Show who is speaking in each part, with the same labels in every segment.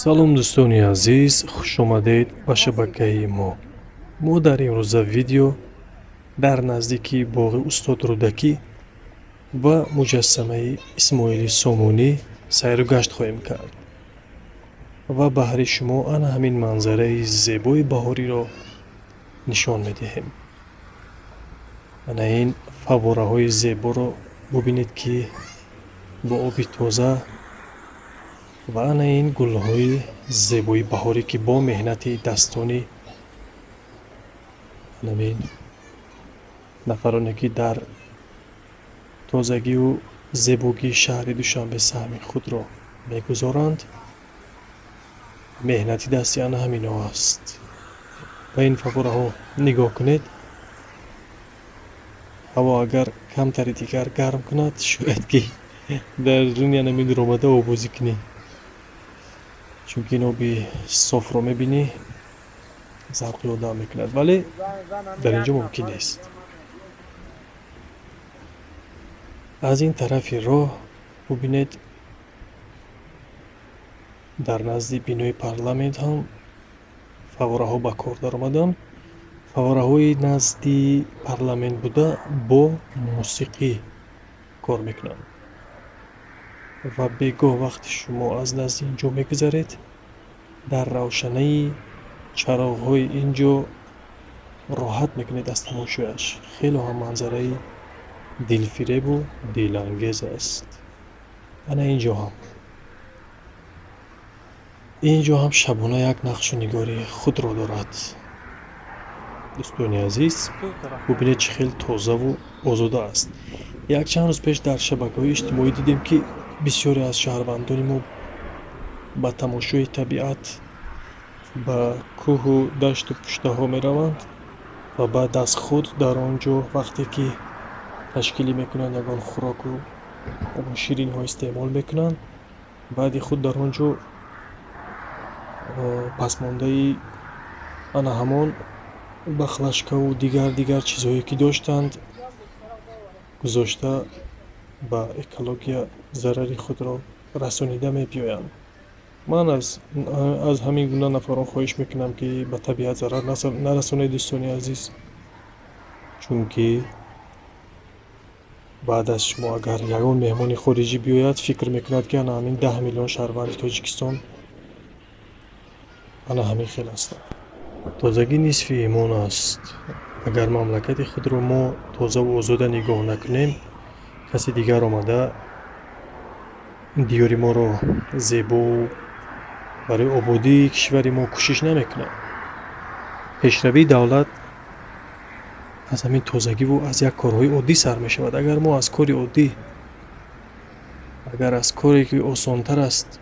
Speaker 1: Салом, дӯстони азиз, хушомадед ба шабакаи мо. Мо дар имрӯза видео дар наздикии боғи устод Рӯдакӣ ва муҷассамаи Исмоили Сомонӣ сайру гашт хоҳем кард ва баҳри шумо ана ҳамин манзараи зебои баҳориро нишон медиҳем. Ана ин фаввораҳои зеборо бубинед, ки бо оби тоза, ва ана ин гулҳои зебои баҳорӣ, ки бо меҳнати дастони анамин нафароне, ки дар тозагиву зебогии шаҳри Душанбе саҳми худро мегузоранд, меҳнати дасти ана ҳаминҳо аст. Ба ин фаввораҳо нигоҳ кунед. Ҳаво агар камтари дигар гарм кунад, шояд ки дар руни анамин ромада обозӣ кунӣ, чунки ин оби софро мебинӣ, завқи одам мекунад, вале дар ин ҷо мумкин нест. Аз ин тарафи роҳ бубинед, дар назди бинои парламент ҳам фаввораҳо ба кор даромаданд. Фаввораҳои назди парламент буда бо мусиқӣ кор мекунанд ва бегоҳ вақти шумо аз назди ин ҷо мегузаред, дар равшанаи чароғҳои ин ҷо роҳат мекунед аз тамошояш. Хело ҳам манзараи дилфиребу дилангез аст. Ана ин ҷо ҳам шабона як нақшу нигори худро дорад. Дӯстони азиз, бубинед, чӣ хел тозаву озода аст. Якчанд рӯз пеш дар шабакаҳои иҷтимоӣ дидем, ки бисёре аз шаҳрвандони мо ба тамошои табиат ба кӯҳу дашту пуштаҳо мераванд ва баъд аз худ дар он ҷо, вақте ки ташкилӣ мекунанд, ягон хӯроку ягон ширинҳо истеъмол мекунанд, баъди худ дар он ҷо пасмондаи ана ҳамон баклажкаву дигар дигар чизҳое, ки доштанд, гузошта, ба экология зарари худро расонида мебиёянд. Ман аз ҳамин гуна нафарон хоҳиш мекунам, ки ба табиат зарар нарасонед, дӯстони азиз, чунки баъд аз шумо агар ягон меҳмони хориҷӣ биёяд, фикр мекунад, ки ана ҳамин 10 миллион шаҳрванди Тоҷикистон ана ҳамин хел ҳастанд. Тозагӣ нисфи имон аст. Агар мамлакати худро мо тозаву озода нигоҳ накунем, каси дигар омада диёри моро зебову барои ободии кишвари мо кӯшиш намекунад. Пешравии давлат аз ҳамин тозагиву аз як корҳои оддӣ сар мешавад. Агар мо аз кори оддӣ, агар аз коре, ки осонтар аст,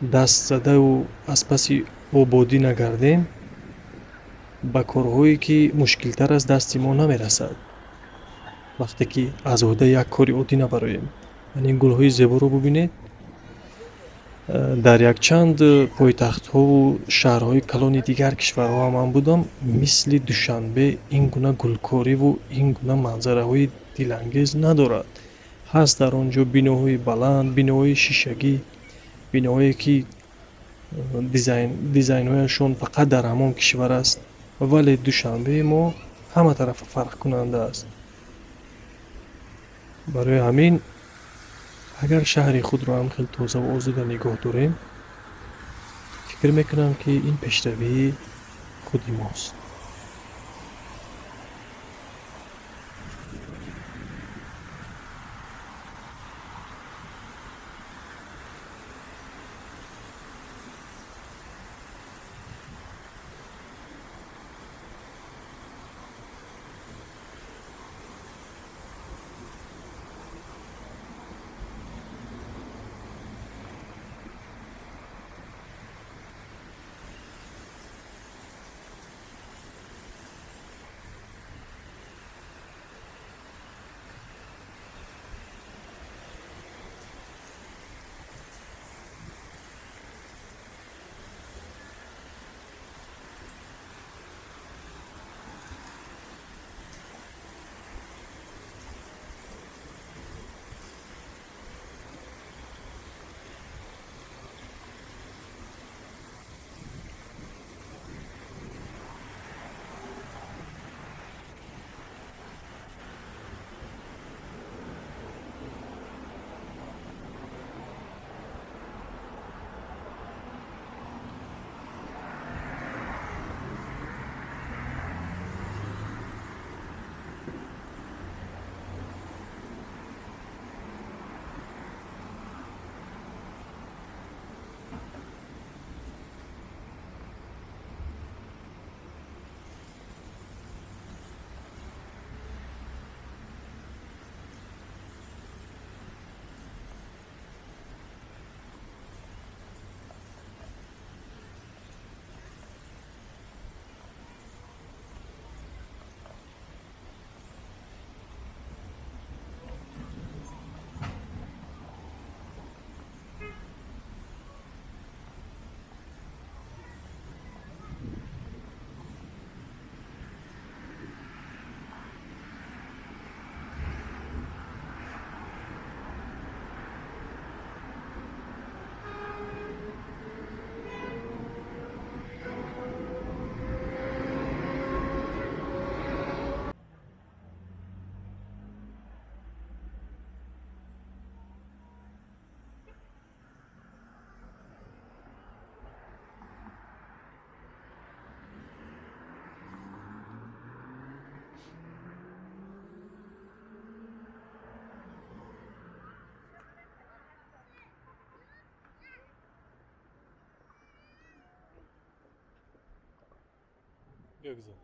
Speaker 1: даст задаву аз паси ободӣ нагардем, ба корҳое, ки мушкилтар аст, дасти мо намерасад, вақте ки аз ӯҳдаи як кори оддӣ набароем. Ин гулҳои зеборо бубинед. Дар якчанд пойтахтҳову шаҳрҳои калони дигар кишварҳо ҳам ман будам, мисли Душанбе ин гуна гулкориву ин гуна манзараҳои дилангез надорад. Ҳаст дар он ҷо биноҳои баланд, биноҳои шишагӣ, биноҳое, ки дизайнҳояшон фақат дар ҳамон кишвар аст, вале Душанбеи мо ҳама тарафа фарқкунанда аст. Барои ҳамин, агар шаҳри худро ҳам хел тозаву озода нигоҳ дорем, фикр мекунам, ки ин пешравии худи мост. Биёгзор.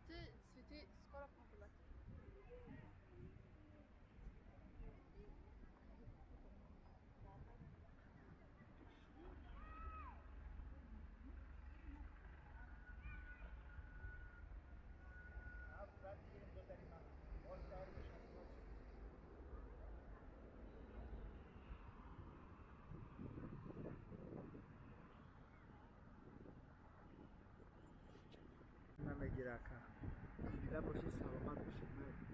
Speaker 2: Те цветы скоро продавать.
Speaker 3: Намегира, ака. Зинда бошӣ, саломат бошӣ.